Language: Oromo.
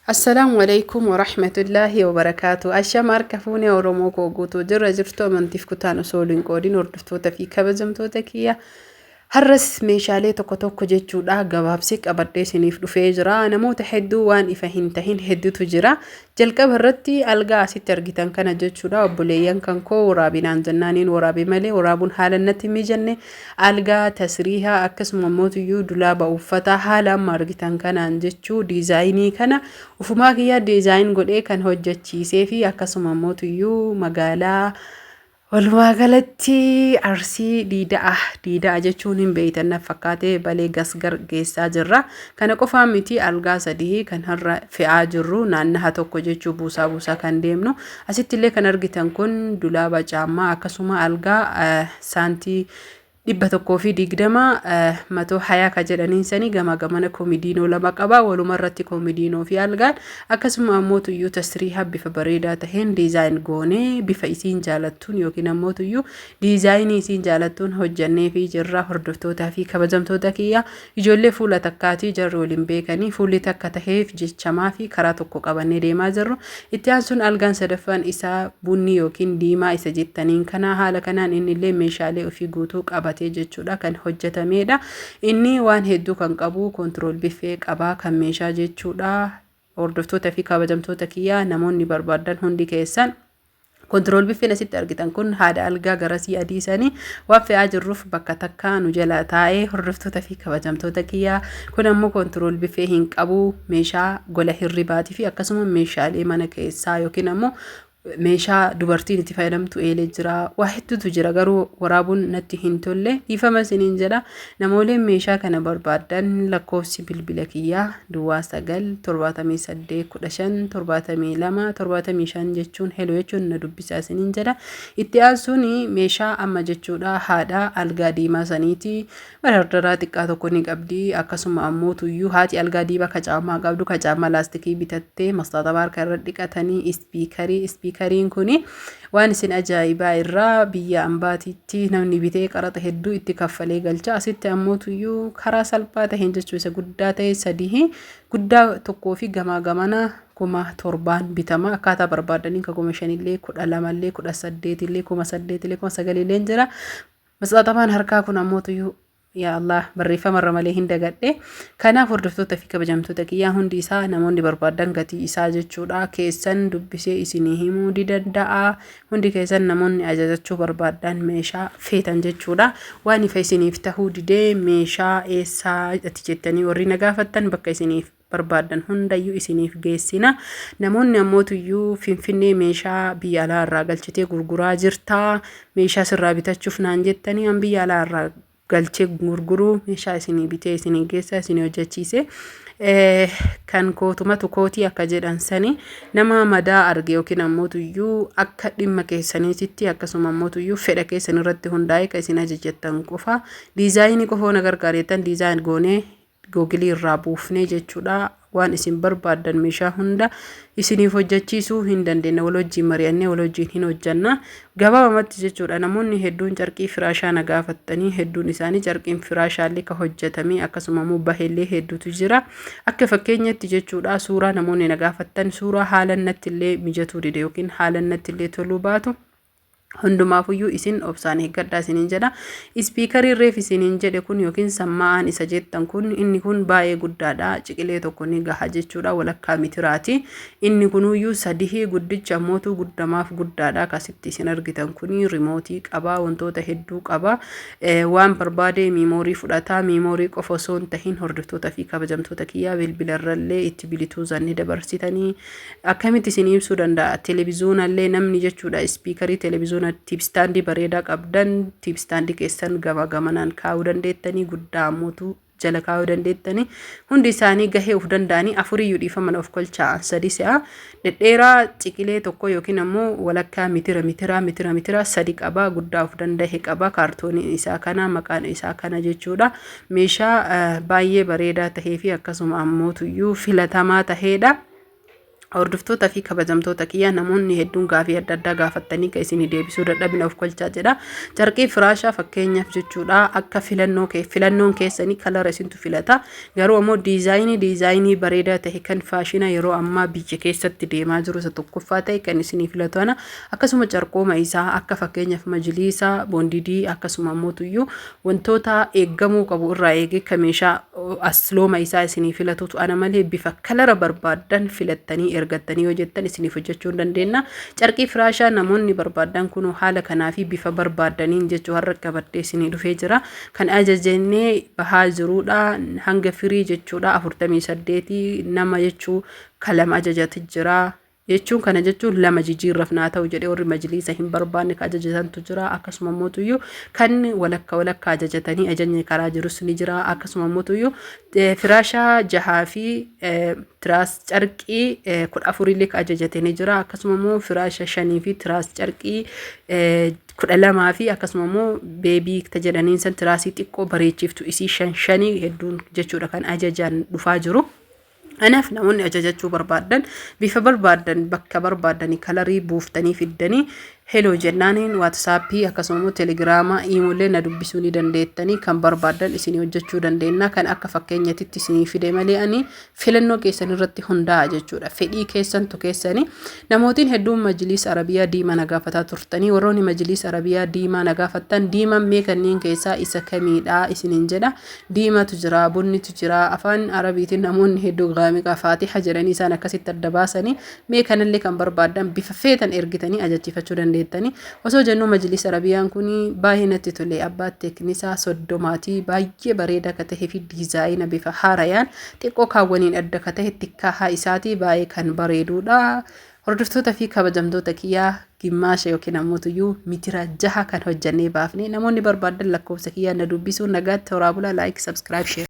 Assalaamu alaikum warahmatullaahi wabarakaatu. Ashama harka fuunee Oromoo koo guutuu jirra jirtu amantiif kutaan osoo hin qoodin hordoftoota fi kabajamtoota kiyya. Har'as meeshaalee tokko tokko jechuudha gabaabsee qabadhee isiniif dhufee jira. Namoota hedduu waan ifa hin tahin hedduutu jira. Jalqaba irratti algaa asitti argitan kana jechuudha obboleeyyan kan koo waraabinaan jennaaniin waraabe malee waraabuun haala natti hin mijanne. Algaa tasriihaa akkasuma mootuyyuu dulaaba uffataa haala amma argitan kanaan jechuu diizaayinii kana ufumaa kiyyaa diizaayin godhee kan hojjechiisee fi akkasuma mootuyyuu magaalaa Walumaa galatti Arsii Diida'a Diida'a jechuun hin beeytan na fakkaate balee gasgar geessaa jirra. Kana qofaa miti algaa sadii kan har'a fe'aa jirru naannaha tokko jechuu buusaa buusaa kan deemnu. Asitti illee kan argitan kun dulaaba caammaa akkasuma algaa saantii 120 matoo hayaa ka jedhaniin sanii gama gamana komidiinoo lama qaba. Waluma irratti komidiinoo fi algaan akkasuma ammoo tuyyuu tasriiha bifa bareedaa taheen diizaayin goonee bifa isiin jaalattuun yookiin ammoo tuyyuu diizaayinii isiin jaalattuun hojjannee fi jirra. Hordoftootaa fi kabajamtoota kiyya, ijoollee fuula takkaatii jarri waliin beekanii fuulli takka taheef jechamaa fi karaa tokko qabannee deemaa jirru. Itti aansuun algaan sadaffaan isaa bunni yookiin diimaa isa jettaniin kana haala kanaan innillee meeshaalee ofii guutuu qabatee jechuudha kan hojjetameedha. Inni waan hedduu kan qabu koontirool biffee qaba kan meeshaa jechuudha. Hordoftoota fi kabajamtoota kiyyaa, namoonni barbaadan hundi keessan kontirool biffeen asitti argitan kun haadha algaa garasii adii sanii waan fe'aa jirruuf bakka takka nu jala taa'ee. Hordoftoota fi kabajamtoota kiyyaa, kun ammoo kontirool biffee hin qabu, meeshaa gola hirribaatii fi akkasuma meeshaalee mana keessaa yookiin ammoo meeshaa dubartiin itti fayyadamtu eelee jira. Waa hedduutu jira, garuu waraabuun natti hin tolle, dhiifama isiniin jedha. Namooleen meeshaa kana barbaadan lakkoofsi bilbila kiyyaa 09 78 15 72 75 jechuun hello jechuun na dubbisaa isiniin jedha. Itti aansuun meeshaa amma jechuudha haadha algaa diimaa saniiti. Madardaraa xiqqaa tokko ni qabdi. Akkasuma ammoo tuyyuu haati algaa diimaa ka caammaa qabdu, ka caammaa laastikii bitattee mastaaxabaa harka irra dhiqatanii, ispiikarii. Ispiikariin kuni waan isin ajaa'ibaa irraa biyya ambaatiitti namni bitee qaraxa hedduu itti kaffalee galcha. Asitti ammoo tuyyuu karaa salphaa taheen jechuu isa guddaa ta'e sadii guddaa tokkoo fi gamaa gamana 7,000n bitama. Akkaataa barbaadaniin ka 5,000llee, 12llee, 18llee, 8,000llee, 9,000llee jira. Mastaaxabaan harkaa kun ammoo tuyyuu yaa Allah barreeffama irra malee hin dagadhe. Kanaaf hordoftoota fi kabajamtoota kiyyaa, hundi isaa namoonni barbaadan gatii isaa jechuudha keessan dubbisee isinii himuu ni danda'a. Hundi keessan namoonni ajajachuu barbaadan meeshaa feetan jechuudha. Waan ifa isiniif tahuu didee meeshaa eessaa ati jettanii warri na gaafattan, bakka isiniif barbaadan hundayyuu isiniif geessina. Namoonni ammootuyyuu Finfinnee meeshaa biyya alaa irraa galchitee gurguraa jirtaa, meeshaa sirraa bitachuuf naan jettanii, an biyya alaa irraa galchee gurguruu meeshaa isinii bitee isinii geessa isinii hojjechiise. Kan kootumatu kootii akka jedhan sani, nama madaa arge yookiin ammootuyyuu akka dhimma keessaniititti akkasuma ammootuyyuu fedha keessan irratti hundaa'e kan isin ajajattan qofa, diizaayinii qofa na gargaareettan diizaayin goonee googilii irraa buufnee jechuudha. Waan isin barbaaddan meeshaa hunda isiniif hojjechiisuu hin dandeenya. Wal wajjin mari'annee wal wajjin hin hojjanna. Gabaabamatti jechuudha namoonni hedduun carqii firaashaa na gaafattanii, hedduun isaanii carqiin firaashaallee ka hojjetamee akkasuma immoo bahellee hedduutu jira. Akka fakkeenyatti jechuudha suuraa namoonni na gaafattan suuraa haala natti illee mijatuu dide yookiin haala natti illee toluu baatu. Hundumaafuyyuu isin obsaan eeggadhaa isiniin jedha. Ispiikarii reef isiniin jedhe kun yookiin sammaa'aan isa jettan kun, inni kun baay'ee guddaadha. Ciqilee tokko ni gaha jechuudha, walakkaa mitiraati. Inni kunuyyuu sadihii guddicha ammootu guddamaaf guddaadha. Akkasitti isin argitan kuni rimootii qaba, wantoota hedduu qaba. Waan barbaade miimoorii fudhata. Miimoorii qofa osoo hin tahin, hordoftoota fi kabajamtoota kiyyaa, bilbilarrallee itti bilituuzaan ni dabarsitanii. Akkamitti isin ibsuu danda'a? Televizoonallee namni jechuudha ispiikarii televizoona tiipstaandii bareedaa qabdan, tiipstaandii keessan gama gamanaan kaa'uu dandeettanii, guddaa ammootu jala kaa'uu dandeettanii. Hundi isaanii gahee of danda'anii afuriyyuu dhiifama of kolchaa'an sadi si'a dhedheeraa ciqilee tokko yookiin ammoo walakkaa mitira mitiraa mitira mitiraa sadi qaba, guddaa of danda'e qaba. Kaartooniin isaa kana, maqaan isaa kana jechuudha. Meeshaa baay'ee bareedaa tahee fi akkasuma ammootuyyuu filatamaa taheedha. Hordoftoota fi kabajamtoota kiyya, namoonni hedduun gaafii adda addaa gaafattanii kan isinii deebisuu dadhabina of kolchaa jedha. Carqii firaashaa fakkeenyaaf jechuudha, akka filannoo kee filannoon keessanii color isintu filata. Garuu ammoo diizaayinii bareedaa ta'e kan faashina yeroo ammaa biyya keessatti deemaa jiru isa tokkoffaa ta'e kan isinii filatu ana. Akkasuma carqooma isaa akka fakkeenyaaf majiliisa, boondidii, akkasuma ammoo tuyyuu wantoota eeggamuu qabu irraa eegee kan meeshaa aslooma isaa isinii filatutu ana malee, bifa color barbaaddan filattanii ergattanii yoo jettan isiniif hojjechuu hin dandeenya. Carqii firaashaa namoonni barbaaddan kunoo haala kanaa fi bifa barbaaddaniin jechuu har'a qabadhee isinii dhufee jira. Kan ajajannee bahaa jiruudha, hanga firii jechuudha 48 nama jechuu kalama ajajate jira. Jechuun kana jechuun lama jijiirraf naa ta'u jedhee warri majliisa hin barbaanne ka ajajatantu jira. Akkasuma mootuyyuu kan walakka walakka ajajatanii ajajni karaa jirus ni jira. Akkasuma mootuyyuu firaasha jahaa fi tiraas carqii 14 illee ka ajajate ni jira. Akkasuma immoo firaasha shanii fi tiraas carqii 12 fi akkasuma immoo baby ta jedhaniin san tiraasii xiqqoo bareechiftu isii shan shanii hedduun jechuudha kan ajajaan dhufaa jiru. Kanaaf namoonni ajajachuu barbaaddan bifa barbaaddan bakka barbaaddanii colorii buuftanii fiddanii hello jennaaniin WhatsAppii, akkasuma immoo Telegrama, Imollee na dubbisuu ni dandeettanii, kan barbaaddan isinii hojjechuu dandeenya. Kan akka fakkeenyatitti isinii fide malee ani filannoo keessan irratti hundaa'a jechuudha. Fedhii keessantu keessanii. Namootiin hedduun majliis arabiyaa diimaa na gaafataa turtanii, warroonni majliis arabiyaa diimaa na gaafattan, diimaan mee kanneen keessaa isa kamiidha isiniin jedha. Diimatu jira, bunnitu jira, afaan arabiitiin namoonni hedduu gaamiqa faatiha jedhanii isaan akkasitti adda baasanii, mee kanallee kan barbaaddan bifa feetan ergitanii ajachiifachuu dandeettanii. Osoo jennuu majliis arabiyaan kun baay'ee natti tole. Abbaa teeknisaa 30tii baay'ee bareedaa ka ta'ee fi diizaayina bifa haarayaan xiqqoo kaawwaniin adda ka ta'e tikkaahaa isaatii baay'ee kan bareedudha. Hordoftoota fi kabajamtoota kiyyaa, gimmaasha yookiin ammoo tuyyuu mitira 6 kan hojjannee baafne, namoonni barbaadan lakkoofsa kiyyaa na dubbisuu. Nagaatti horaa bulaa. Like, subscribe, share.